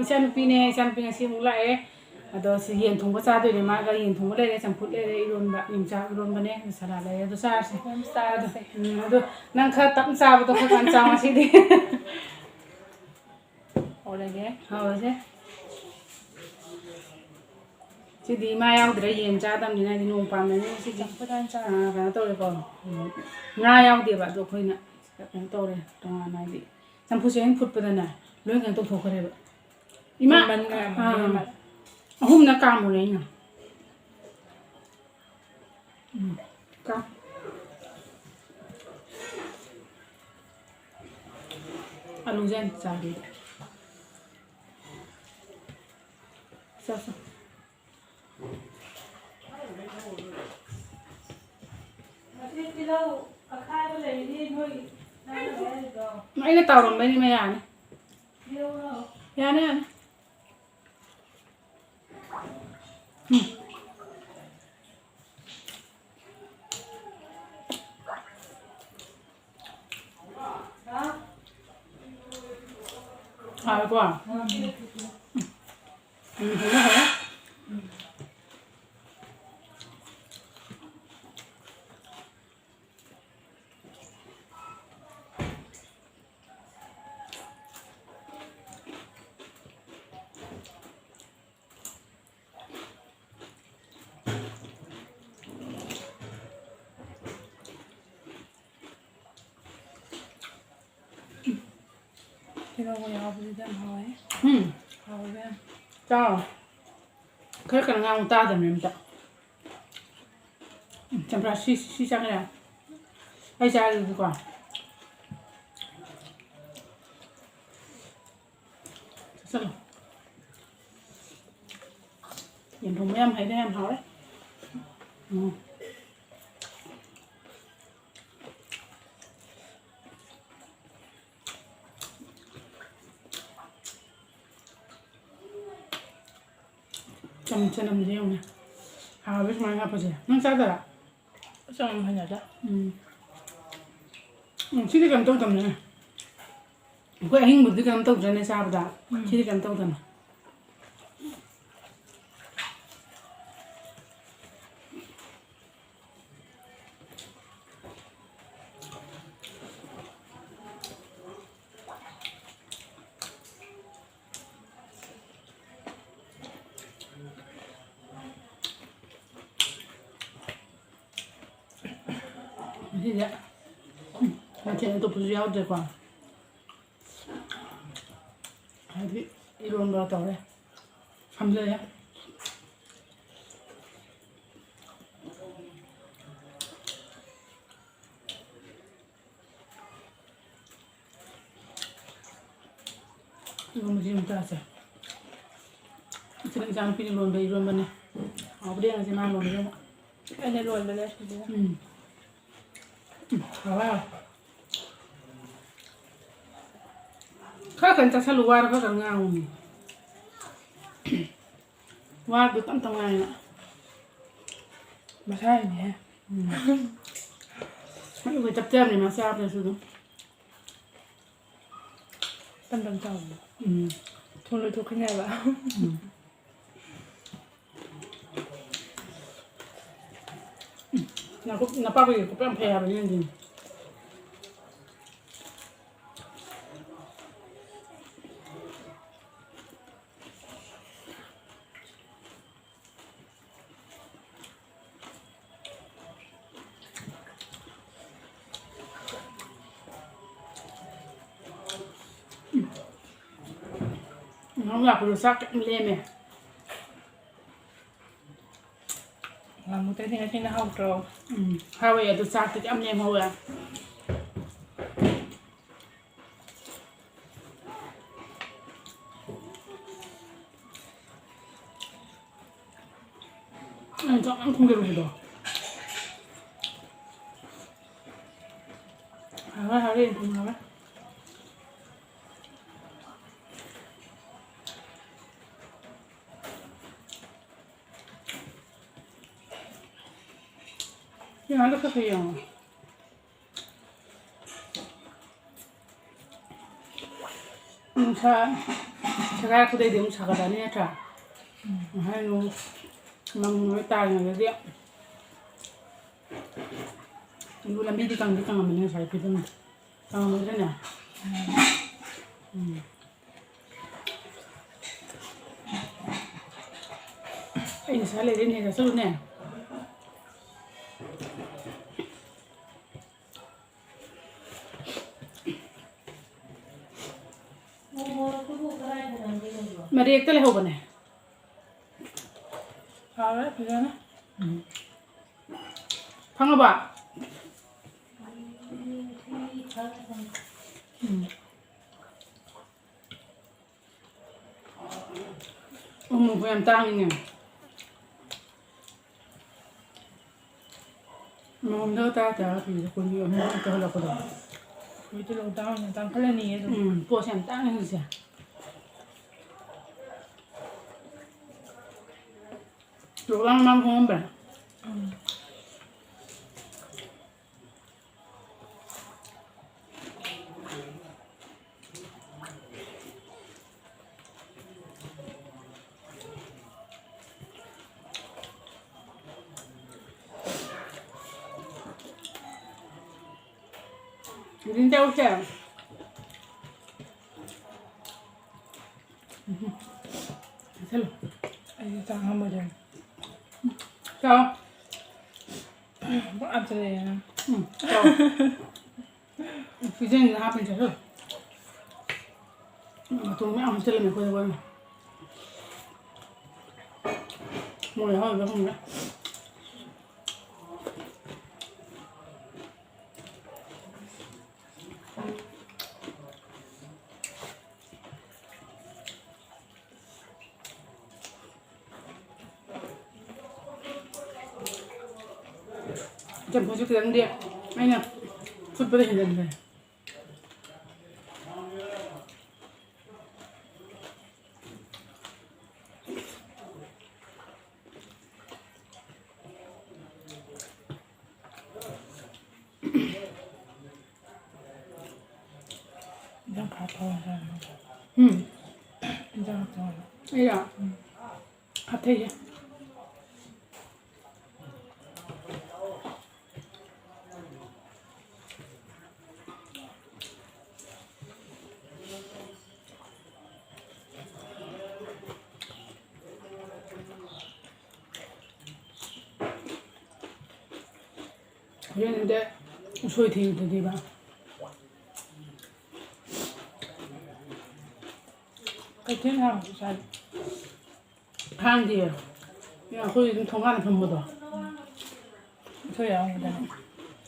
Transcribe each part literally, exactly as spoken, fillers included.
ꯏꯆꯥꯅꯨꯄꯤꯅꯦ, ꯏꯆꯥꯅꯨꯄꯤ ꯉꯁꯤ ꯑꯃꯨꯛ ꯂꯥꯛꯑꯦ꯫ ꯑꯗꯣ ꯁꯤ ꯌꯦꯟ ꯊꯣꯡꯕ ꯆꯥꯗꯣꯏꯅꯦ꯫ ꯃꯥꯒ ꯌꯦꯟ ꯊꯣꯡꯕ ꯂꯩꯔꯦ, ꯆꯝꯐꯨꯠ ꯂꯩꯔꯦ, ꯏꯔꯣꯟꯕ, ꯌꯣꯡꯆꯥꯛ ꯏꯔꯣꯟꯕꯅꯦ, ꯑꯗꯨ ꯁꯂꯥꯗ ꯂꯩꯔꯦ꯫ ꯑꯗꯨ ꯆꯥꯔꯁꯦ꯫ ꯑꯗꯨꯝ ꯆꯥꯔꯁꯦ꯫ ꯎꯝ, ꯑꯗꯣ ꯅꯪ ꯈꯔ ꯇꯞꯅ ꯆꯥꯕꯗꯣ ꯈꯔ ꯀꯟꯅ ꯆꯥꯎ ꯉꯁꯤꯗꯤ꯫ ꯍꯧꯔꯒꯦ꯫ ꯍꯧꯔꯁꯦ꯫ ꯁꯤꯗꯤ ꯏꯃꯥ ꯌꯥꯎꯗ꯭ꯔꯦ, ꯌꯦꯟ ꯆꯥꯗꯕꯅꯤꯅ ꯍꯥꯏꯗꯤ ꯅꯣꯡ ꯄꯥꯟꯕꯅꯤꯅ ꯁꯤꯗꯤ, ꯆꯝꯐꯨꯠ ꯑꯣꯏꯅ ꯆꯥꯔꯦ꯫ ꯑꯥ, ꯀꯩꯅꯣ ꯇꯧꯔꯦꯀꯣ꯫ ꯎꯝ, ꯉꯥ ꯌꯥꯎꯗꯦꯕ, ꯑꯗꯣ ꯑꯩꯈꯣꯏꯅ ꯀꯩꯅꯣ ꯇꯧꯔꯦ ꯇꯣꯉꯥꯟꯅ, ꯍꯥꯏꯗꯤ ꯆꯝꯐꯨꯠꯁꯦ ꯑꯩꯅ ꯐꯨꯠꯄꯗꯅꯦ ꯂꯣꯏ ꯀꯩꯅꯣ ꯇꯧꯊꯣꯛꯈ꯭ꯔꯦꯕ꯫ ꯏꯃꯥ! ꯃꯃꯟꯒ ꯌꯥꯝ ꯑꯥ, ꯃꯥꯟꯅꯩ꯫ ꯑꯍꯨꯝꯅ ꯀꯥꯝꯃꯨꯔꯦ ꯑꯩꯅ꯫ ꯎꯝ, ꯀꯥ-, ꯑꯂꯨꯁꯦ ꯍꯥꯟꯅ ꯆꯥꯒꯦ꯫ ꯆꯥ, ꯆꯥ꯫ ꯑꯩꯅ ꯇꯥꯎꯔꯝꯕꯩꯅꯤ, ꯃꯌꯥꯅꯤ꯫ ꯌꯥꯅꯤ, ꯌꯥꯅꯤ꯫ ꯎꯝ꯫ ꯍꯥꯎꯋꯦꯀꯣ? ꯎꯝ꯫ ꯎꯝ, ꯍꯥꯎꯋꯦ, ꯍꯥꯎꯋꯦ꯫ ꯇꯤꯜꯍꯧꯒ ꯌꯥꯎꯕꯗꯨꯗꯤ ꯌꯥꯝ ꯍꯥꯎꯋꯦ꯫ ꯎꯝ꯫ ꯍꯥꯎꯋꯦ ꯏꯕꯦꯝꯃ꯫ ꯆꯥꯎ꯫ ꯈꯔ ꯀꯟꯅ ꯉꯥꯡꯉꯨ, ꯇꯥꯗꯕꯅꯦ ꯑꯝꯇ꯫ ꯎꯝ, ꯆꯝꯄ꯭ꯔꯥ, ꯁꯤ, ꯁꯤ ꯆꯪꯉꯦ꯫ ꯑꯩ ꯆꯥꯔꯒꯦꯀꯣ꯫ ꯆꯠꯂꯣ꯫ ꯌꯦꯟ ꯊꯣꯡꯕ ꯌꯥꯝ ꯍꯩꯔꯦ, ꯌꯥꯝ ꯍꯥꯎꯔꯦ꯫ ꯎꯝ꯫ ꯆꯝ-, ꯆꯅꯝꯁꯦ ꯌꯦꯡꯉꯨꯅꯦ꯫ ꯍꯥꯎꯋꯦ ꯁꯨꯃꯥꯏꯅ ꯍꯥꯞꯄꯁꯦ꯫ ꯅꯪ ꯆꯥꯗꯔꯥ? ꯆꯅꯝ ꯍꯩꯅꯗꯦ꯫ ꯎꯝ꯫ ꯎꯝ, ꯁꯤꯗꯤ ꯀꯩꯅꯣ ꯇꯧꯗꯕꯅꯤꯅꯦ꯫ ꯑꯩꯈꯣꯏ ꯑꯍꯤꯡꯕꯗꯨꯗꯤ ꯀꯩꯅꯣ ꯇꯧꯗ꯭ꯔꯅꯦ ꯆꯥꯕꯗ? ꯎꯝ꯫ ꯁꯤꯗꯤ ꯀꯩꯅꯣ ꯇꯧꯗꯅ꯫ ꯉꯁꯤꯁꯦ ꯃꯊꯦꯜ ꯑꯇꯣꯞꯄꯁꯨ ꯌꯥꯎꯗ꯭ꯔꯦꯀꯣ꯫ ꯍꯥꯏꯗꯤ ꯏꯔꯣꯟꯕ ꯇꯧꯔꯦ꯫ ꯁꯝꯖꯜꯂꯦ꯫ ꯏꯔꯣꯟꯕꯁꯤ ꯑꯃꯨꯛ ꯆꯥꯁꯦ꯫ ꯏꯆꯦ ꯏꯆꯥꯅꯨꯄꯤꯅ ꯂꯣꯟꯕ ꯏꯔꯣꯟꯕꯅꯦ꯫ ꯍꯥꯎꯕ꯭ꯔꯥ ꯌꯦꯡꯉꯁꯤ ꯃꯥꯅ ꯂꯣꯟꯕꯁꯦ ꯑꯃꯨꯛ꯫ ꯑꯩꯅ ꯂꯣꯟꯕꯅꯦ ꯁꯤꯗꯤ꯫ ꯎꯝ꯫ ꯎꯝ, ꯍꯥꯎꯋꯦ, ꯍꯥꯎꯋꯦ꯫ ꯈꯔ ꯀꯟꯅ ꯆꯥꯁꯜꯂꯨ, ꯋꯥꯔ ꯈꯔ ꯀꯟꯅ ꯉꯥꯡꯉꯨꯅꯦ꯫ ꯋꯥꯗꯨ ꯇꯞ ꯇꯞ ꯉꯥꯡꯉꯦ꯫ ꯃꯁꯥꯒꯤꯅꯦꯍꯦ꯫ ꯎꯝ꯫ ꯑꯩ ꯑꯩꯈꯣꯏ ꯆꯞ ꯆꯥꯕꯅꯦ ꯃꯥ ꯆꯥꯕꯗꯁꯨ ꯑꯗꯨꯝ꯫ ꯇꯞ ꯇꯞ ꯆꯥꯎꯕꯗꯣ꯫ ꯎꯝ꯫ ꯊꯨꯅ ꯂꯣꯏꯊꯣꯛꯈꯤꯅꯦꯕ꯫ ꯎꯝ꯫ ꯎꯝ꯫ ꯅꯀꯨꯞ-, ꯅꯄꯥꯛꯄꯤ ꯅꯀꯨꯞ ꯌꯥꯝ ꯐꯩ ꯍꯥꯏꯕꯅꯤ ꯅꯪꯗꯤ꯫ ꯅꯪ ꯂꯥꯛꯄꯗꯣ ꯆꯥꯛ ꯀꯌꯥꯝ ꯂꯦꯝꯃꯦ꯫ ꯉꯥꯃꯨꯗꯩꯗꯤ ꯉꯁꯤꯅ ꯍꯥꯎꯇ꯭ꯔꯣ? ꯎꯝ, ꯍꯥꯎꯋꯦ, ꯑꯗꯨ ꯆꯥꯛꯇꯤ ꯌꯥꯝ ꯂꯦꯝꯍꯧꯋꯦ꯫ ꯑꯩꯅ ꯆꯥꯛ ꯌꯥꯝ ꯊꯣꯡꯖꯔꯨꯕꯗꯣ꯫ ꯍꯥꯎꯔꯦ, ꯍꯥꯎꯔꯦ, ꯌꯦꯟ ꯊꯣꯡꯕ ꯍꯥꯎꯔꯦ꯫ ꯌꯦꯡꯉꯣ, ꯑꯗꯨ ꯈꯔ ꯈꯔ ꯌꯦꯡꯉꯣ꯫ ꯅꯨꯡꯁꯥ ꯁꯦꯒꯥꯏꯔꯛꯄꯗꯩꯗꯤ ꯑꯃꯨꯛ ꯁꯥꯒꯠꯂꯛꯑꯅꯤ ꯅꯠꯇ꯭ꯔꯥ? ꯉꯁꯥꯏ ꯅꯣꯡ ꯃꯪꯉꯒ ꯇꯥꯔꯤꯉꯩꯗꯗꯤ꯫ ꯑꯗꯨ ꯂꯝꯕꯤꯗꯤ ꯀꯪꯗꯤ ꯀꯪꯉꯝꯃꯅꯤ ꯉꯁꯥꯏ ꯐꯤꯕꯝꯗꯤ꯫ ꯀꯪꯉꯝꯃꯗ꯭ꯔꯅꯦ? ꯎꯝ꯫ ꯑꯩ ꯉꯁꯥꯏ ꯂꯩꯔꯛꯏꯅꯦ, ꯆꯠꯂꯨꯅꯦ꯫ ꯃꯔꯦꯛꯇ ꯂꯩꯍꯧꯕꯅꯦ꯫ ꯍꯥꯎꯔꯦ ꯐꯖꯅ꯫ ꯎꯝ꯫ ꯐꯪꯉꯕꯣ? ꯎꯝ꯫ ꯎꯃꯣꯔꯣꯛ ꯌꯥꯝ ꯇꯥꯡꯉꯤꯅꯦ꯫ ꯃꯣꯔꯣꯛꯗꯣ ꯇꯔꯥ ꯇꯔꯥ ꯄꯤꯔꯦ, ꯀꯨꯟꯒꯤ ꯑꯍꯨꯝ ꯈꯛꯇ ꯍꯜꯂꯛꯄꯗꯣ꯫ ꯍꯧꯖꯤꯛꯇꯤ ꯂꯣꯛꯗꯥꯎꯟꯅ ꯇꯥꯡꯈꯠꯂꯅꯤꯌꯦ ꯑꯗꯨꯝ꯫ ꯎꯝ, ꯄꯣꯠꯁꯦ ꯌꯥꯝ ꯇꯥꯡꯉꯦ ꯍꯧꯖꯤꯛꯁꯦ꯫ ꯂꯣꯛꯗꯥꯎꯟ ꯃꯃꯥꯡ ꯍꯣꯡꯉꯝꯕ꯭ꯔꯥ? ꯎꯝ꯫ ꯔꯤꯟ ꯇꯧꯁꯦ꯫ ꯎꯝ꯫ ꯆꯥꯁꯜꯂꯨ꯫ ꯑꯩꯗꯤ ꯆꯥꯛ ꯂꯥꯝꯃꯗꯣꯏꯅꯤ꯫ ꯆꯥꯎ꯫ ꯄꯨꯔꯥ ꯆꯥꯅꯤꯡꯉꯦ꯫ ꯎꯝ, ꯆꯥꯎ꯫ ꯄꯤꯖꯅꯤꯅ ꯍꯥꯞꯄꯤꯅꯦ, ꯆꯥꯁꯜꯂꯨ꯫ ꯃꯇꯣꯡ ꯃꯌꯥꯝ ꯍꯥꯞꯆꯤꯜꯂꯝꯃꯦ ꯑꯩꯈꯣꯏꯗ ꯂꯣꯏꯅ꯫ ꯃꯣꯏ ꯍꯧꯔꯤꯕ ꯈꯪꯗꯦ꯫ ꯆꯝꯐꯨꯠꯁꯨ ꯈꯤꯇꯪꯗꯤ ꯑꯩꯅ ꯐꯨꯠꯄꯗ ꯍꯦꯟꯖꯟꯈ꯭ꯔꯦ꯫ ꯏꯟꯖꯥꯡ ꯈꯔ ꯊꯣꯡꯉꯁꯦ ꯍꯥꯏꯕꯅꯤ꯫ ꯑꯩꯔꯣ? ꯍꯥꯞꯊꯩꯌꯦ꯫ ꯍꯣꯔꯦꯟꯗꯤ ꯎꯁꯣꯏ ꯊꯦꯡꯗꯗꯤꯕ꯫ ꯀꯩꯊꯦꯜ ꯍꯥꯡꯕꯁꯨ ꯆꯥꯗꯦ꯫ ꯍꯥꯡꯗꯤꯌꯦ꯫ ꯑꯩꯈꯣꯏ ꯑꯗꯨꯝ ꯊꯣꯡꯒꯥꯟꯗ ꯐꯝꯕꯗꯣ꯫ ꯎꯁꯣꯏ ꯌꯥꯎꯔꯝꯒꯗ꯭ꯔꯥ?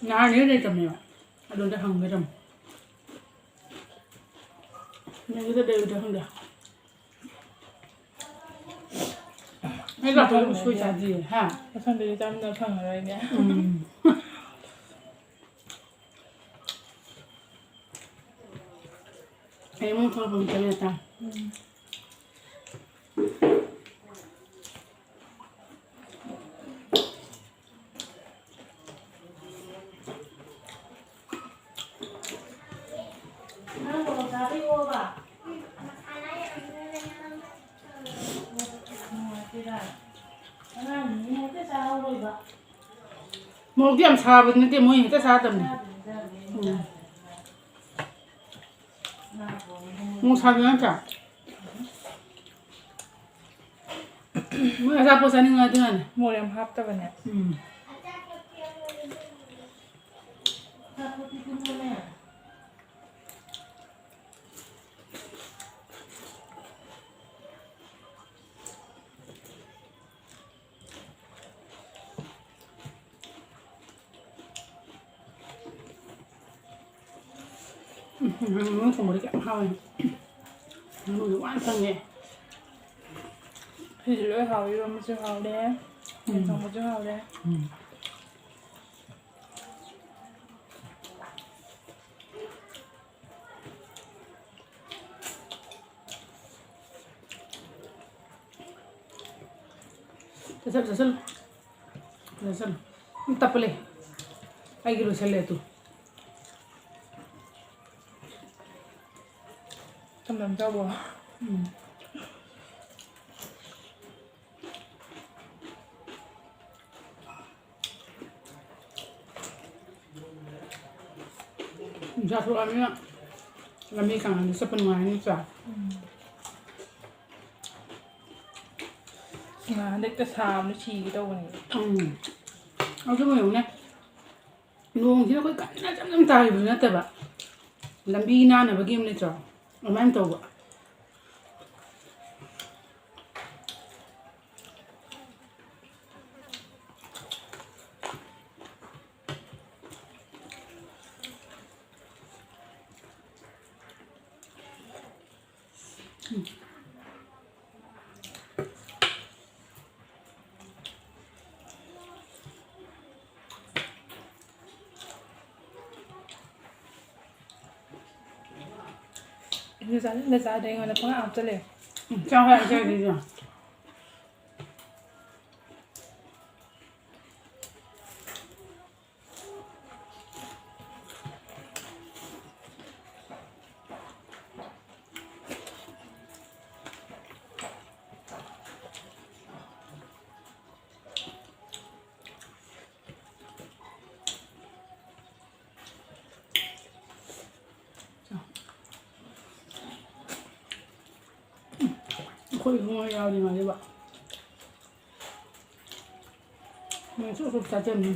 ꯅꯍꯥꯟ ꯍꯦꯛ ꯂꯩꯇꯕꯅꯦꯕ꯫ ꯑꯗꯨꯗ ꯍꯪꯒꯦ ꯇꯧꯅꯤ꯫ ꯅꯪꯒꯤꯗ ꯂꯩꯕꯗꯣ ꯈꯪꯗꯦ꯫ ꯑꯩ ꯂꯥꯛꯄꯗ ꯎꯁꯣꯏ ꯆꯥꯗꯤꯌꯦ, ꯍꯥ? ꯃꯊꯪꯗꯗꯤ ꯆꯥꯃꯤꯟꯅꯕ ꯐꯪꯉꯔꯣꯏꯅꯦ꯫ ꯎꯝ꯫ ꯑꯩ ꯑꯃꯨꯛ ꯊꯣꯛꯂꯛꯄ ꯃꯇꯝ ꯌꯥ ꯇꯥ꯫ ꯎꯝ꯫ ꯃꯣꯔꯣꯛꯇꯤ ꯌꯥꯝ ꯁꯥꯕꯗꯤ ꯅꯠꯇꯦ, ꯃꯣꯏ ꯍꯦꯛꯇ ꯆꯥꯗꯕꯅꯤ꯫ ꯎꯝ꯫ ꯃꯣꯔꯣꯛ ꯁꯥꯕꯤ ꯅꯠꯇ꯭ꯔꯥ? ꯃꯣꯏ ꯑꯆꯥꯄꯣꯠ ꯆꯥꯅꯤꯡꯉ ꯑꯗꯨꯅꯅꯦ꯫ ꯃꯣꯔꯣꯛ ꯌꯥꯝ ꯍꯥꯞꯇꯕꯅꯦ꯫ ꯎꯝ꯫ ꯎꯝ, ꯉꯥꯅꯨ ꯊꯣꯡꯕꯗꯤ ꯀꯌꯥꯝ ꯍꯥꯎꯋꯦ꯫ ꯉꯥꯅꯨꯁꯨ ꯋꯥꯅ ꯆꯪꯉꯦ꯫ ꯁꯤꯁꯨ ꯂꯣꯏ ꯍꯥꯎꯋꯤ, ꯏꯔꯣꯟꯕꯁꯨ ꯍꯥꯎꯔꯦ, ꯌꯦꯟ ꯎꯝ꯫ ꯊꯣꯡꯕꯁꯨ ꯍꯥꯎꯔꯦ꯫ ꯎꯝ꯫ ꯆꯠꯁꯜꯂꯨ, ꯆꯠꯁꯜꯂꯨ꯫ ꯆꯠꯁꯜꯂꯨ꯫ ꯎꯝ, ꯇꯞꯄ ꯂꯩ꯫ ꯑꯩꯒꯤ ꯂꯣꯏꯁꯜꯂꯦ ꯑꯗꯨ꯫ ꯊꯝꯅꯝ ꯆꯥꯎꯕ꯫ ꯎꯝ꯫ ꯅꯨꯡꯁꯥ ꯊꯣꯛꯂꯛꯑꯕꯅꯤꯅ ꯂꯝꯕꯤ ꯀꯪꯉꯗꯤ ꯆꯠꯄ ꯅꯨꯡꯉꯥꯏꯔꯅꯤ, ꯅꯠꯇ꯭ꯔꯥ? ꯎꯝ꯫ ꯉꯥ ꯍꯟꯗꯛꯇ ꯁꯥꯕꯅ ꯁꯤꯒꯦ ꯇꯧꯕꯅꯦ꯫ ꯎꯝ꯫ ꯑꯗꯨꯕꯨ ꯌꯦꯡꯉꯨꯅꯦ, ꯅꯣꯡꯁꯤꯅ ꯑꯩꯈꯣꯏ ꯀꯟꯅ ꯖꯝ ꯖꯝ ꯇꯥꯈꯤꯕꯁꯨ ꯅꯠꯇꯕ, ꯂꯝꯕꯤ ꯅꯥꯟꯅꯕꯒꯤ ꯑꯃ ꯂꯩꯇ꯭ꯔꯣ? ꯑꯗꯨꯃꯥꯏꯅ ꯇꯧꯕ꯫ ꯏꯟꯗꯣ ꯆꯥꯅꯤꯡꯗ ꯆꯥꯗꯦ, ꯑꯩꯉꯣꯟꯗ ꯄꯪꯍꯥꯞ ꯍꯥꯞꯆꯜꯂꯦ꯫ ꯎꯝ, ꯆꯥꯎ ꯍꯥꯏꯔ ꯆꯥꯗ꯭ꯔꯤꯗꯣ꯫ ꯑꯩꯈꯣꯏ ꯏꯕꯨꯡꯉꯣ ꯌꯥꯎꯔꯤꯉꯩꯗꯨꯗ ꯃꯣꯏ ꯁꯨꯛ ꯁꯨꯛ ꯆꯥꯖꯅꯤ꯫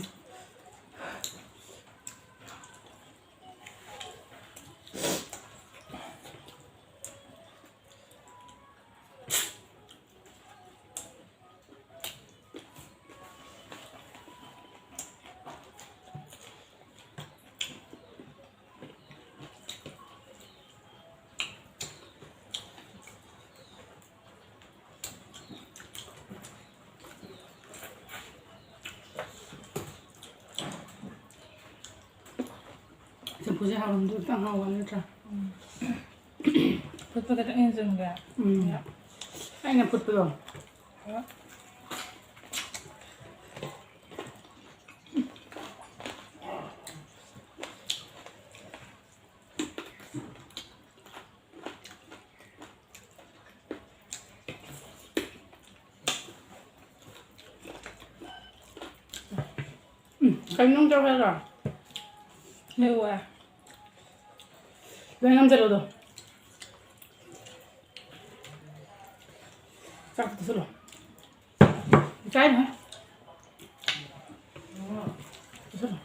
ꯆꯝꯐꯨꯠꯁꯦ ꯍꯥꯎꯔꯝꯗꯣꯏ ꯈꯤꯇꯪ ꯍꯥꯎꯕ ꯅꯠꯇ꯭ꯔꯥ? ꯎꯝ꯫ ꯐꯨꯠꯄ ꯈꯤꯇꯪ ꯍꯦꯟꯖꯤꯟꯈ꯭ꯔꯦ꯫ ꯎꯝ꯫ ꯑꯩꯅ ꯐꯨꯠꯄꯗꯣ꯫ ꯍꯣꯏ꯫ ꯎꯝ, ꯀꯩꯅꯣ ꯇꯧꯔꯒ ꯂꯩꯋꯦ꯫ ꯂꯣꯏ ꯉꯝꯖꯜꯂꯣ ꯑꯗꯣ꯫ ꯆꯥꯛ ꯆꯥꯁꯤꯜꯂꯣ꯫ ꯏꯀꯥꯏꯅꯨ꯫ ꯆꯥꯁꯤꯜꯂꯣ꯫